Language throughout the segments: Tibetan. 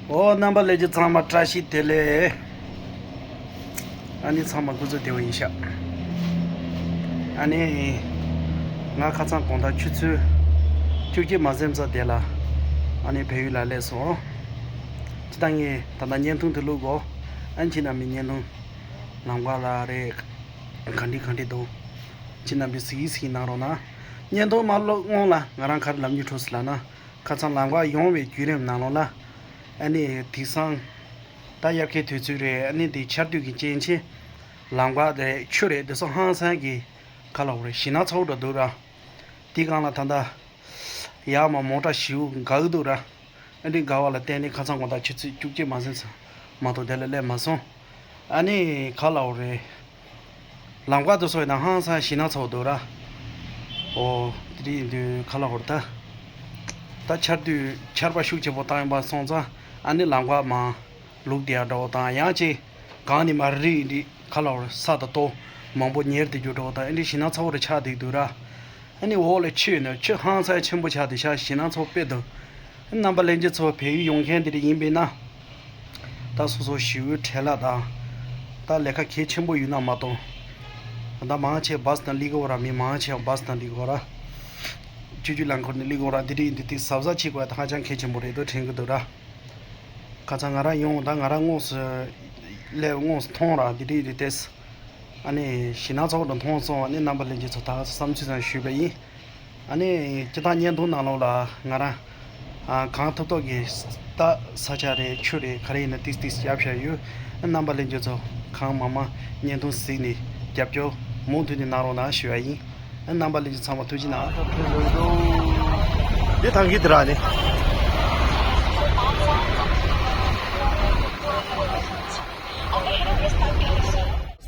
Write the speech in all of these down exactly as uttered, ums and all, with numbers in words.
ཨོ། རྣམ་པ་ལྷན་རྒྱས་ཚང་མ་བཀྲ་ཤིས་བདེ་ལེགས། ཨ་ནི་ཚང་མ་སྐུ་གཟུགས་བདེ་པོ་ཡིན་ཤག་ཨ་ནི་ང་ཁ་སང་དགོང་དག་ཆུ་ཚོད་བཅུ་གཅིག་མ་ཟིན་ཙམ་དེ་ལ་ཨ་ནི་བལ་ཡུལ་ལ་སླེབས་སོང་། ཅི་ད་ངས་ད་ལྟ་བརྙན་ཐུང་དེ་བླུག་གོ་ཨ་ནི་ཁྱེད་རྣམ་པས་བརྙན་ཐུང་ལམ་ཁ་ལ་རེད། ག་འདྲ་ག་འདྲ་འདུག་ཁྱེད་རྣམ་པས་གཟིགས་གཟིགས་གནང་རོགས་གནང་། བརྙན་ཐུང་མ་བླུག་སྔོན་ལ་ང་རང་ག་རེ་ལབ་སྙིང་བྲོ་སོང་ལབ་ན། ཁ་སང་ལམ་ཁ་ཡོང་བའི་བརྒྱུད་རིམ་ནང་ལོགས་ལ། ཨ་ནི་དེང་སང་ད་དབྱར་ཁའི་དུས་ཚོད་རེད། ཨ་ནི་དེ་ཆར་དུས་ཀྱི་རྐྱེན་བྱས། ལམ་ཁ་རེད། ཆུ་རེད། དེ་ཚོ་ཧང་སང་གི་ཁ་ལ་འོ་རེད། ཞེད་སྣང་ཚ་པོ་འདྲ་འདུག་ར། དེ་སྒང་ལ་ད་ལྟ་ཡར་མར་མོ་ཊ་ཞེ་པོ་འགག་གི་འདུག་ར། ཨ་ནི་འགག་པ་ལ་བརྟེན་ནས་ཁ་སང་དགོང་དག་ཆུ་ཚོད་བཅུ་གཅིག་མ་ཟིན་ཙམ་མ་གཏོགས་དེ་ལ་སླེབས་མ་སོང་། ཨ་ནི་ག་ལབ་དགོས་རེད། ལམ་ཁ་དེ་ཚོ་ཡིན་ན་ཧང་སང་ཞེད་སྣང་ཚ་པོ་འདུག་ར། ཨོ། དེ་འདྲ་ཡིན་དུས་ག་ལབ་དགོས་རེད་ད། ད་ཆར་དུས་ཆར་པ་ཤུགས་ཆེ་པོ་བཏང་ཡོང་པ་སོང་ཙང་ཨ་ནི་ལམ་ཁ་མར་ལུག་བསྡད་ཡག་འདྲ་པོ་དང་ཡང་ཅིག་གང་ནས་མར་རི་འདི་ག་ལབ་དགོས་རེད། ས་དང་ལྟོ་མང་པོ་ཉལ་བསྡད་རྒྱུ་འདྲ་པོ་དང་ཨ་འདྲ་ཞེད་སྣང་ཚ་པོ་རེ་ཆགས་བསྡད་འདུག་ར། ཨ་ནི་འོག་ལ་ཆུ་ཡོད་ན་ཆུ་ཧང་སང་ཆེན་པོ་ཆགས་བསྡད་ཤག་ཞེད་སྣང་ཚ་པོ་དཔེ་འདུག་རྣམ་པ་ལྷན་རྒྱས་ཚོ་བལ་ཡུལ་ཡོང་མཁན་དེ་འདྲ་ཡིན་པས་ན། ད་སོ་སོ་ཞི་བའི་བྲེལ་བ་དང་། ད་ལས་ཀ་གལ་ཆེན་པོ་ཡོད་ན་མ་གཏོགས། ད་མང་ཆེ་བ་བཱས་ནང་སླེབས་ཀྱི་ཡོད་ར། མི་མང་ཆེ་བ་བཱས་ནང་སླེབས་ཀྱི་ཡོད་ར། སྤྱི་སྤྱོད་རླངས་འཁོར་ནང་སླེབས་ཀྱི་ཡོད་ར། དེ་འདྲ་ཡིན་དུས་དེ་གཟབ་གཟབ་བྱེད་དགོས་ཡ་ད་ཧ་ཅང་གལ་ཆེན་པོ་རེད་འདུག་དྲན་གྱི་འདུག་ར། ཁ་སང་ང་རང་ཡོང་ད་ང་རང་དངོས་སུ་སླེབས་དངོས་སུ་མཐོང་ར། དེ་འདྲ་ཡིན་དུས་དེ། ཨ་ནི་ཞེད་སྣང་ཚ་པོ་འདྲ་མཐོང་སོང་། ཨ་ནི་རྣམ་པ་ལྷན་རྒྱས་ཚོ་ད་ག་ས་བསམ་ཚུལ་ཙམ་ཞུས་པ་ཡིན། ཨ་ནི་སྤྱིར་བཏང་བརྙན་ཐུང་ནང་ལོགས་ལ་ང་རང་ཨ་གང་ཐུབ་ཐུབ་ཀྱིས་ད་ས་ཆ་རེད། ཆུ་རེད། ག་རེ་ཡིན་ན་ཏིག་ཏིག་བརྒྱབ་བཞག་ཡོད། ཨ་རྣམ་པ་ལྷན་རྒྱས་ཚོ་གང་མང་མང་བརྙན་ཐུང་གཟིགས་ནས་རྒྱབ་སྐྱོར་མུ་མཐུད་ནས་གནང་རོགས་གནང་ཞུ་བ་ཡིན། ཨ་རྣམ་པ་ལྷན་རྒྱས་ཚང་མ་ཐུགས་རྗེ་གནང་། འདི་ཐང་གི་དེ་ར་ནི།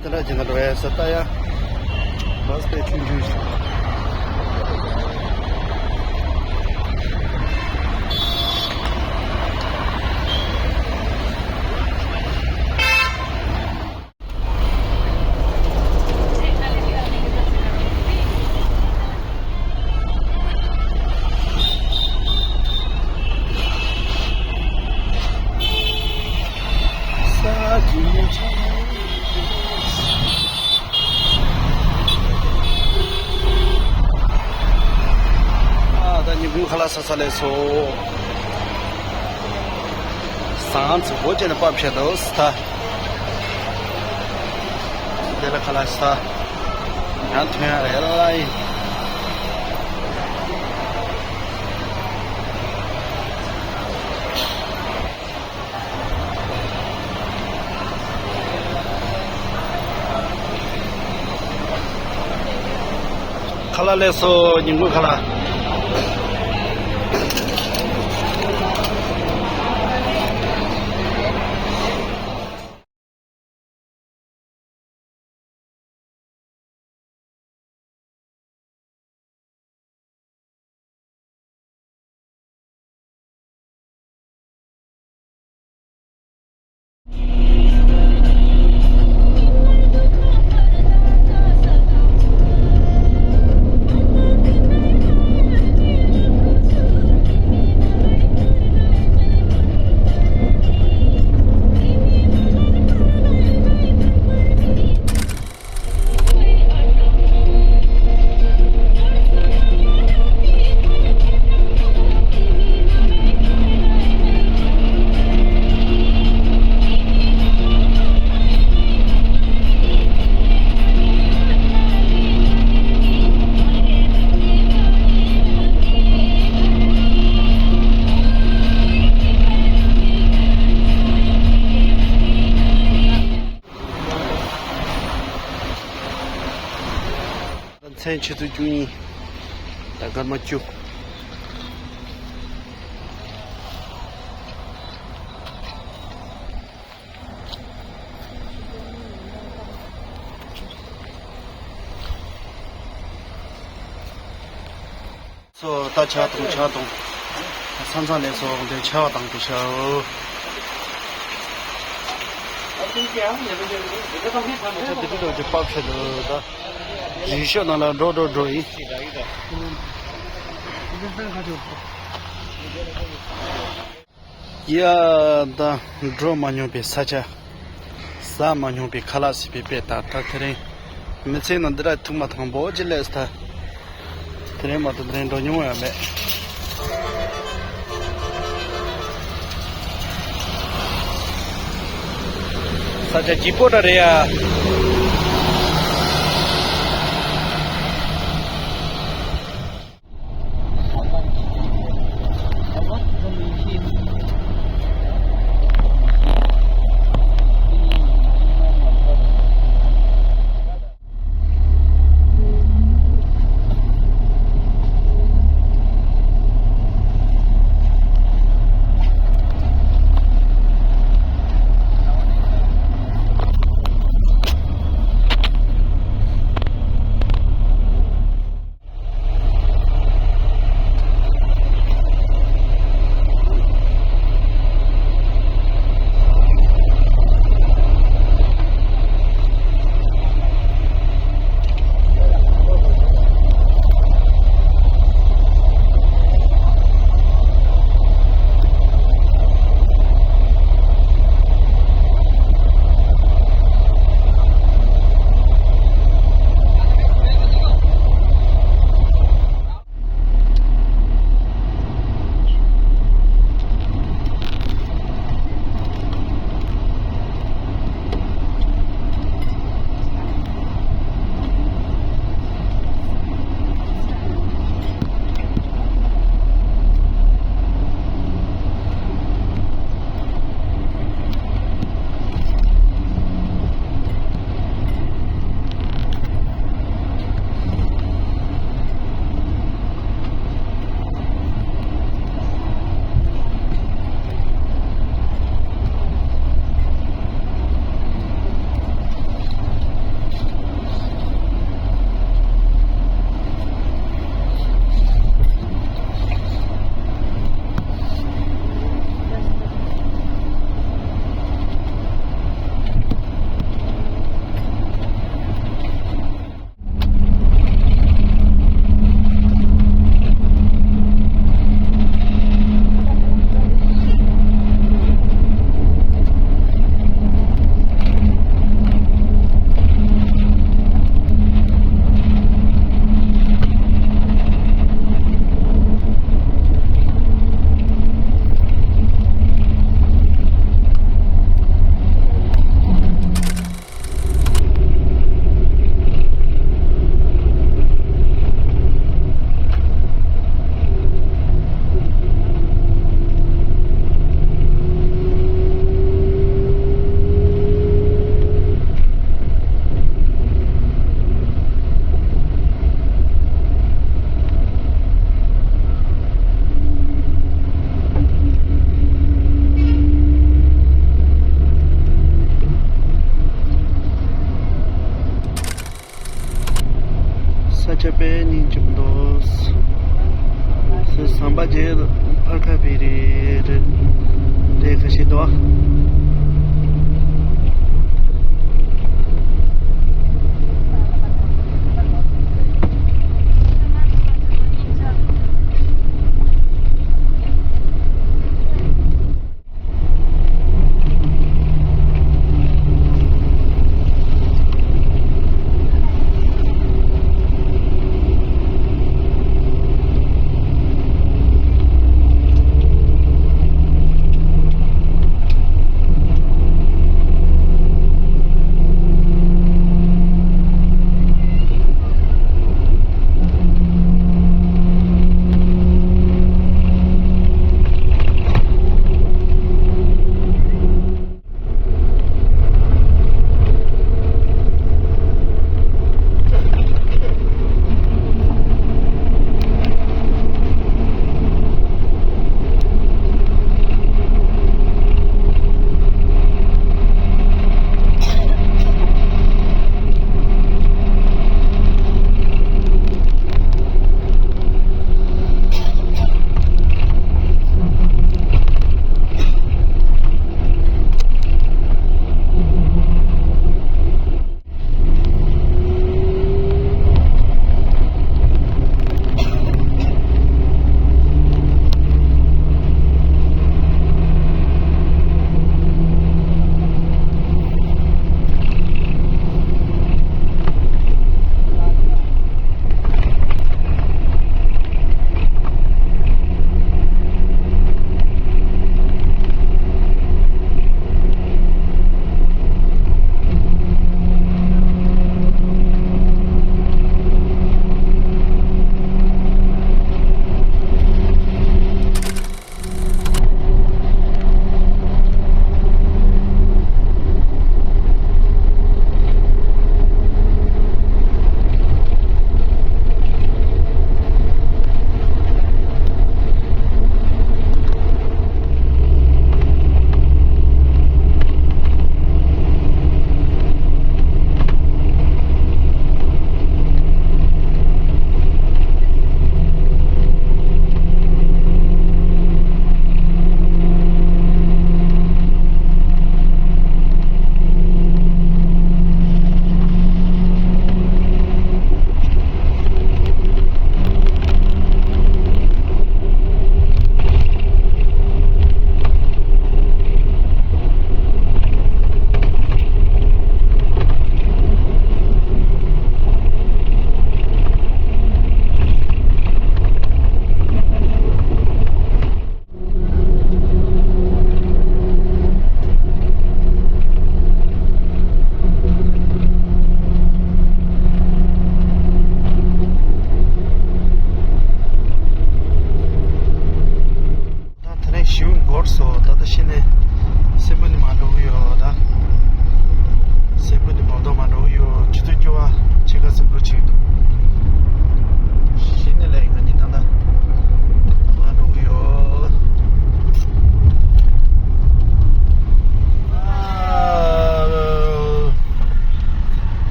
དེ་འདྲ་བྱས་ན་འགྲོ་ཡ་ས་ལྟ་ཡ། བཱས་དེ་ཆུང་ཆུང་ཞིག་ཨ་ད་ཉིན་གུང་ཁ་ལག་ཟ་ས་སླེབས་སོང་། ཟངས་ཚོ་སྒོ་བཅད་ནས་ཕབ་བྱས་འདུག་ད། དེ་ལ་ཁ་ལག་ཟ། ཡང་ཐོན་ཡ་རེད་ལ་ཡིན། ཁ་ལག་སླེབས་སོང་། ཉིན་གུང་ཁ་ལག་མཚན་ཆུ་ཚོད་བཅུ་གཉིས། ད་སྐར་མ་བཅུ། སོ་ད་ཆ་དང་ཆ་དང་། ས་མཚམས་ལས་སོ་འདི་ཆ་བ་དང་དུ་ཤའོ། ཆ་དེ་དུས་དང་དེ་པག་ཤ་དུ་ད། རི་ཤོད་ནང་ལ་འགྲོ་འགྲོ་འགྲོ་ཡིན། ཡ། ད་འགྲོ་མ་མྱོང་པའི་ས་ཆ། ཟ་མ་མྱོང་པའི་ཁ་ལག་ཟེར་བའི་དཔེ་ལྟར། ད་དེ་རིང་མི་ཚེ་ནང་འདི་འདྲ་ཐུག་མ་ཐག་པོ་ཅིག་སླེབས་སོང་། ད་དེ་རིང་མ་གཏོགས་དེ་རིང་འགྲོ་མྱོང་ཡང་མེད། ས་ཆ་སྐྱིད་པོ་འདྲ་རེད་ཡ། ས་ཆ་དཔེ་སྙིང་རྗེ་པོ་འདུག་ཟམ་པ་རྗེས་ཕར་ཁ་བི་རེད། དེ་ཁ་ཤས་འདུག་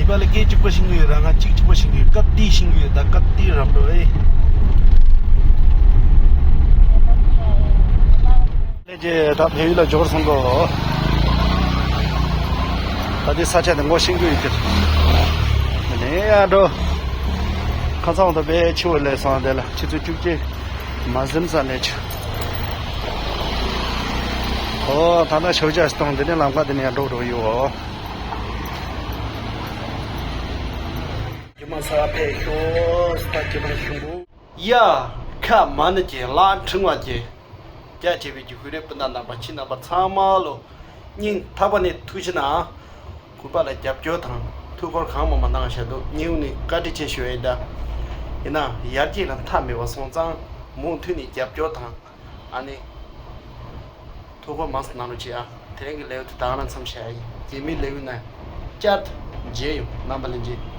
པ་ལ་སྐད་གཅིག་པ་ཤེས་ཀྱི་ཡོད་ར། ང་གཅིག་གཅིག་པ་ཤེས་ཀྱི་ཡོད། སྐབས་དེ་ཤེས་ཀྱི་ཡོད། ད་སྐབས་དེ་རམ་འགྲོ་ཨེ། ལས་ཀྱི་ད་བལ་ཡུལ་ལ་འབྱོར་སོང་གོ། ད་དེ་ས་ཆ་དེ་ངོ་ཤེས་ཀྱི་ཡོད་ཀྱི། ནས་ཡར་འགྲོ། ཁ་སང་དུ་དཔེ་ཆེ་བོ་ལས་སོང་། དེ་ལ་ཆུ་ཚོད་བཅུ་གཅིག་མ་ཟིན་ས་ནས་ཆུ། ཨོ་ད་ལྟ་ཞོགས་ཇ་ཞིག་བཏུང་། དེ་ནས་ལམ་ཁ་དེ་ནས་ཡར་འགྲོ་འགྲོ་ཡོད། རྒྱུ་མ་ས་ཕེབས་ཤོག་ད་རྒྱུ་མ་ཞུ། ཡ། ཁ་མ་ནི་ཀྱི་ལ་ཕྲེང་བ་ཀྱི། རྒྱ་ཆེ་བའི་ཀྱི་ཧུ་རེ་སྤུན་ཟླ་རྣམ་པ་ཁྱེད་རྣམ་པ་ཚང་མ་ལོ། སྙིང་ཐག་པ་ནས་ཐུགས་རྗེ་གནང་། གུས་པ་ལ་རྒྱབ་སྐྱོར་དང་ཐུགས་ཁུར་གང་མང་མང་གནང་བཞག་འདུག་སྙིང་ནས་བཀའ་དྲིན་ཆེ་ཞུ་ཡ་ཡིན་ད། ཡིན་ན་ཡར་རྒྱས་ལ་མཐའ་མེད་པ་སོང་ཙང་མུ་མཐུད་ནས་རྒྱབ་སྐྱོར་དང་། ཨ་ནི། ཐུགས་ཁུར་མང་ཙམ་གནང་རོགས་གྱིས་ཨ། དེ་རིང་གི་ལེའུ་དེ་ད་ག་རང་མཚམས་བཞག་ཡ་ཡིན། རྗེས་མའི་ལེའུ་ན་བསྐྱར་དུ་མཇལ་ཡོང་། རྣམ་པ་ལྷན་རྒྱས།